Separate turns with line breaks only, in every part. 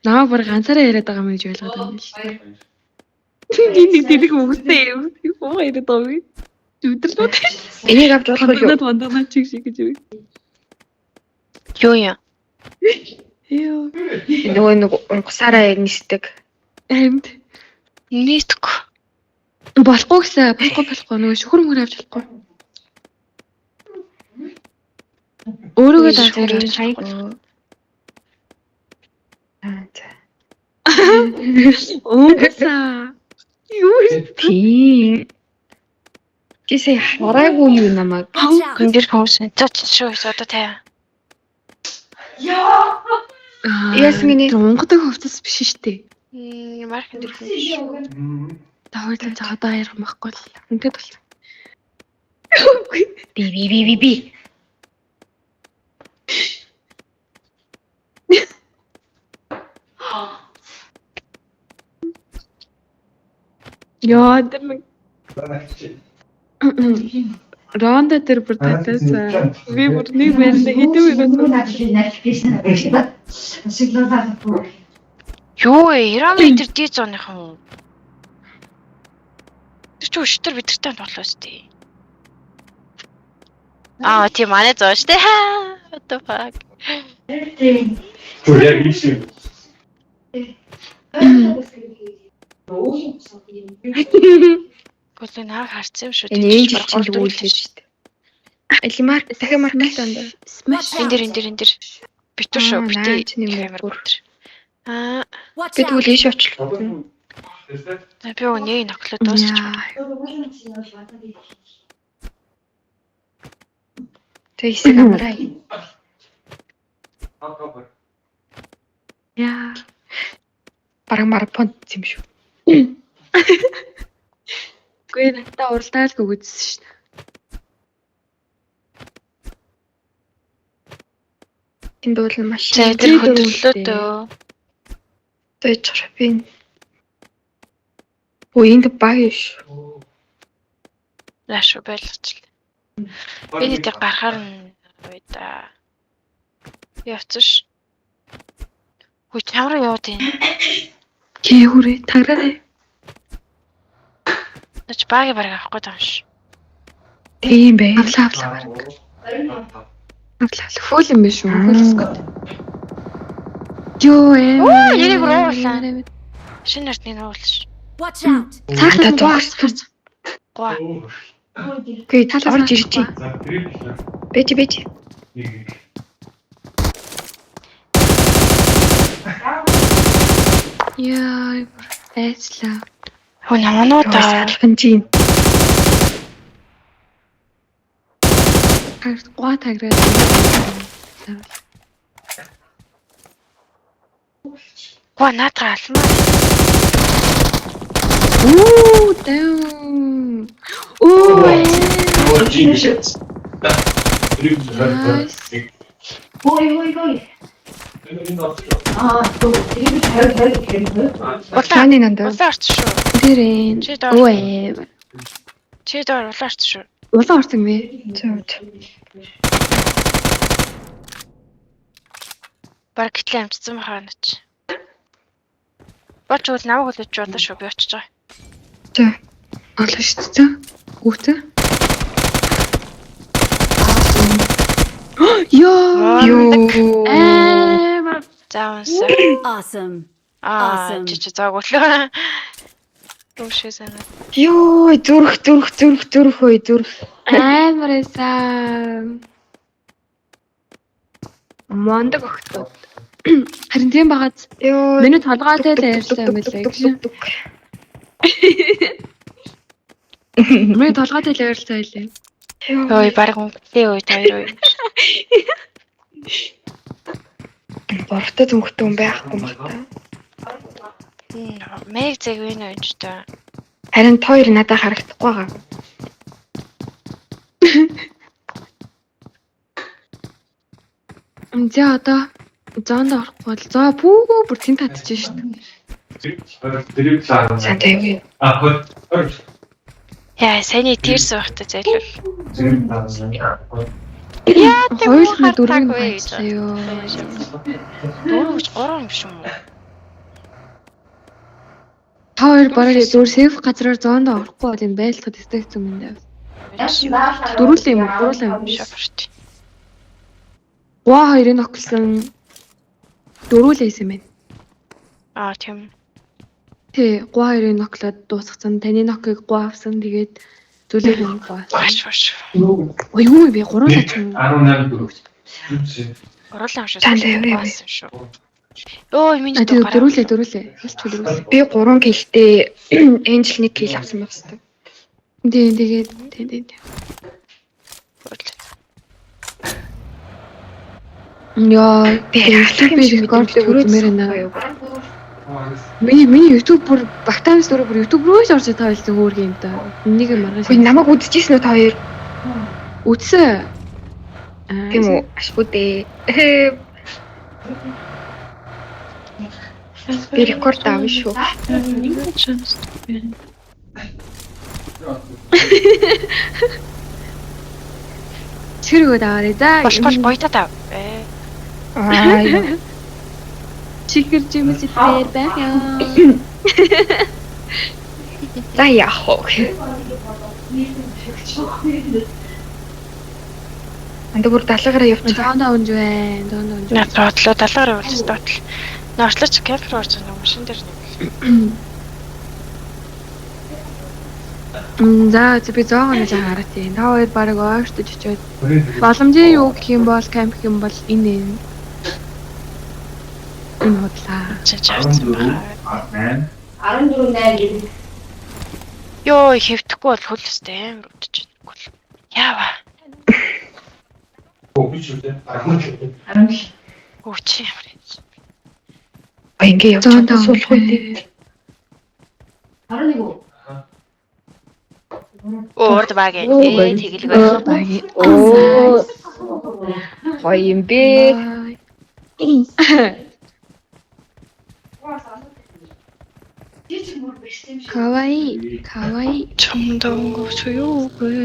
Намайг бүр ганцаараа яриад байгаа юм гэж ойлгоод байгаа юм шүү дээ. Би нэг тэрэг үгтэй юм. Уу яриад байгаа юм. Өдөрлөө.
Энийг авч болох уу?
Надад вандана чиг шиг гэж үү.
Юу юм?
Йоо.
Нөгөө нэг унгасаараа нисдэг.
Харин
Нийтгүй.
болохгүй гэсэн. Болохгүй болохгүй нөгөө шүхэр мөхөр авч болохгүй. Өөрөөгөө
Шүхэр
даах
авч
хайг.
Аа за.
Унгасаа. Юу вэ?
Тийм. Чи сая хараагүй юу намайг?
Watch out!
Гүн дээр хүмүүс. За чи шүү одоо тая.
Яасан гинэ?
Тэр унгадаг хувцас биш шүү дээ.
Мм маркэн дээр хүмүүс.
Та хоёулаа за одоо ярих юм байхгүй л. Үнтэй бол.
Би би би би би.
Яа, тэр нэг Ронда тэр бүр татаасаа. Би бүр нэг байранда хэдэн минут
Юу вэ? Ирамын дээр ди зооныхан уу? Тэр чи өчтөр бидэртэй тоглоо сте. Аа тийм манай зоо штэ. What the fuck?
Бүр яг ийм шиг.
Гүлээ наа харсан юм шүү.
Энэ Энжел чинь тэгүүлээ шүү дээ. Элимар дахиад маркетанд.
Smash.
Энэ дээр энэ дээр энэ дээр. Битүү шүү.
Аа,
Битээ
наа чи нэг
камер
бүр.
битэр. Аа
Watch
Би
out!
тэгвэл ийш очлоо.
за би өгөө нэг ноклоо дуусчих.
Тэг хэсэг амраа.
Яа.
Бараг марафон юм шүү.
Үгүй надтай уралдаалгүй үзсэн шүү дээ.
Энд бол маш
За тэр хөдөрлөө дөө.
Зөөж гарах би. Өө энд баг юм шүү.
За шүү байлгачлаа. Би нэг гарахаар нь үе да. Явцсан ш. Хүй чам руу яваад юм.
Хээ хүрээ таграарай.
Наач баги бараг авах гээд байгаа юм ш.
Тийм бэ.
Авлаа авлаа бараг. Авлаа авлаа. Фүүл юм биш үү? Фүүл скот. Йоо ээ.
Оо, яриг уурлаа. Шинэ нарт нэг нуулж.
Watch out!
Цаахлаа
Та
зогссон.
Гуа.
Үгүй
Талаас
орж ирж байна. Бэж бэж.
Яа, бүр айцлаа.
Хөө намануу да.
Салхан чинь.
Гуа таграа.
Гуа наадгаа алмаа.
Оо, damn. Оо. Nice.
Улаан
Цааны нанд.
улаан орч шүү.
Тэр энэ.
Чи доор.
Оо ээ.
Чи доор улаан орч шүү.
Улаан орсон бэ?
Зөв.
Бараг гэтлээ амжсан бахаа нач. Болж үл намайг хүлээж болно шүү. Би очиж байгаа.
Зөв.
Олоо шүү дээ. Үүтэ. Йоо.
Йоо.
Амар.
За унсаа.
Awesome!
Аа
Awesome.
чи чи зоог үлээ. Рүүшээ санаа.
Йоо, зүрх зүрх зүрх зүрх ой зүрх.
Амар эсаа. Мондог огтод. Харин тийм багаз.
Йоо.
Миний толгойтой л ярьсан юм билээ гэж. Миний толгойтой л ярьсан байлээ.
Ой бараг өнгөлөө ой хоёр ой.
Бортой зүнхтэй хүн байхгүй юм бах та.
Мэг зэг вэ нэ гэж та.
Харин та хоёр надад харагдахгүй байгаа.
За одоо зоонд орохгүй бол зоо пүүгөө бүр тэн татчих шүү дээ.
Сайн та юу?
Яа, саяны тэрс байхтай зайлвал.
Яа, хоёулаа дөрөв
вэ гэж.
юу.
Дөрөв гэж гурван юм шиг юм уу?
Та хоёр бараг зүгээр сейф газраар зоондоо орохгүй бол энэ байлтахад өстэй хэцүү юм даа. Дөрүлээ юм уу? Гурлаа юм.
Шоферт.
Гуа хоёрыг огтлсон дөрүлээ хийсэн байна.
Аа тийм.
Тий, гуа хоёрыг ноклоод дуусгацсан. Таны нокыг гуа авсан. Тэгээд зүйлийг нь гуа.
Баш баш.
Ой юу юм бэ? Гурлаа ч юм.
18 4.
Гурлаа юм шиг.
Танд явъя, явъя.
Баасан шүү. Өө миний
А тий
дүү гараа.
дөрүлээ дөрүлээ. Ялч дөрүлээ.
Би 3 киллтэй Angel 1 килл авсан байх хэвээр.
Тий, тэгээд тий тий. тий. Яа,
Би
YouTube
юм шиг
рекордлыг
түрээд
үзмээр байна.
юу.
Миний YouTube бүр багтаамс дөрөв бүр YouTube руу ч орж та байлсан хөөр юм да. Нэг юм маргааш.
Үгүй намайг үдчихсэн үү та хоёр?
Үтсэн. Аа,
Тийм үү? Ашгүй дээ. Би рекорд авна шүү.
Чиргүүд аваарай. За.
Бош бош бойтоо тав. Ээ.
Аа юу.
Чихэр жимс идээр байх яа.
За яах вэ? Анда бүр далаагаараа явчих.
Зоондоо унж байна. Зоондоо унж.
Наад бодлоо далаар явуулж доотлоо. Нортлоч кемпер орж байгаа машин дээр нэг.
За би зоогоо нэг хараад тийм. Та хоёр бараг ойртож очиод боломжийн юу гэх юм бол камп гэх юм бол энэ энэ. Энэ худлаа.
Чи чавцсан байна.
8.
14 8
Йоо хэвтэхгүй бол хөл өстэй амар өвдөж байна. Үгүй. Яава.
Би ч үү.
17
Өө чи ямар юм.
А ингээ явж
Зоондоо
чадсан суулах үү дээ.
11 үү?
Урд баг ээ тэгэлгүй.
Багийн.
Оо. Гоё юм бэ.
Каваи, каваи.
Чамдаа чуюугүй.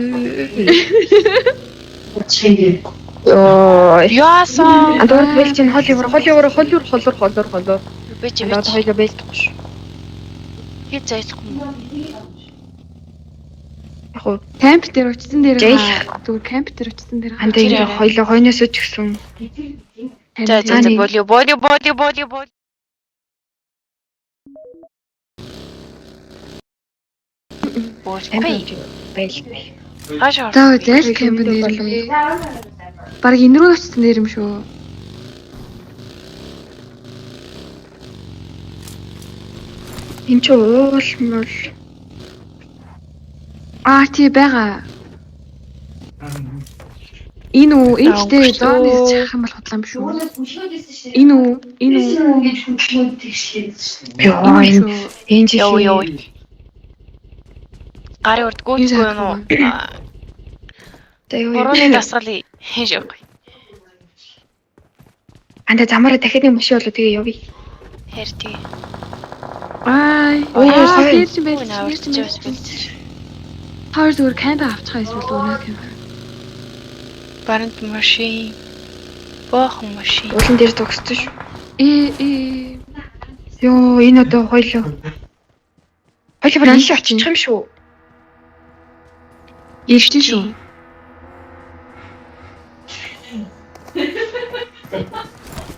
Йоо.
Яасан.
Анда урд бэлж чинь хол явар хол явар хол юр холор холор холор.
Би чи
Анда
би
хоёлоо бэлдэхгүй шүү.
чи зайлахгүй юм.
Яг уу
Камп дээр очсон дээр
Жайл.
зүгээр камп дээр очсон дээр.
анда ингээ хоёлоо хойноосоо ч гэсэн
За за за болио болио болио болио болио. Болгүй.
байлгүй.
Хааш ор.
За зайл камп дээр юм бэ? Бараг энэ рүү очсон дээр юм шүү.
Энд чи уулмал.
Аа тий байгаа. Энэ үү? Энэ гэхдээ зооноос чахах юм бол худлаа юм шүү. Энэ үү? Энэ үү?
Ингэж хөдөлгөөнд тэгшлээд шүү дээ.
Йоо
Энэ
энэ
шүү.
энэ жил
Йоо ёо. Гарын урд гүйцгүй юм уу?
За юу.
Гурваны дасгалыг хийж явах.
Анда замаараа дахиад нэг машин болоо тэгээ явъя.
Хэр тий.
Аа.
Оо,
Аа,
гоё.
дээр чинь байж.
Наа
Дээр чинь
урдч
байж.
бас
Та хоёр зүгээр камп авчихаа эсвэл өнөө камп.
Барант машин. Боохон машин.
Уулан дээр зогссон шүү.
Э э.
Йоо энэ одоо хоёлоо. Хоёлоо бүр ийшээ очих юм шүү.
Ирж шүү.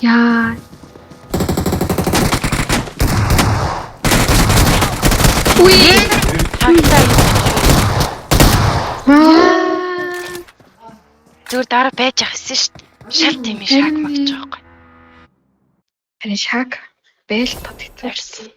Яа. Уи.
Тагтаа.
Аа.
Зүгээр дараа байж ах гэсэн шүү дээ. Шал тийм шаг магч байгаа байхгүй.
Харин шаг байл тод хэцүү.
Зарсан.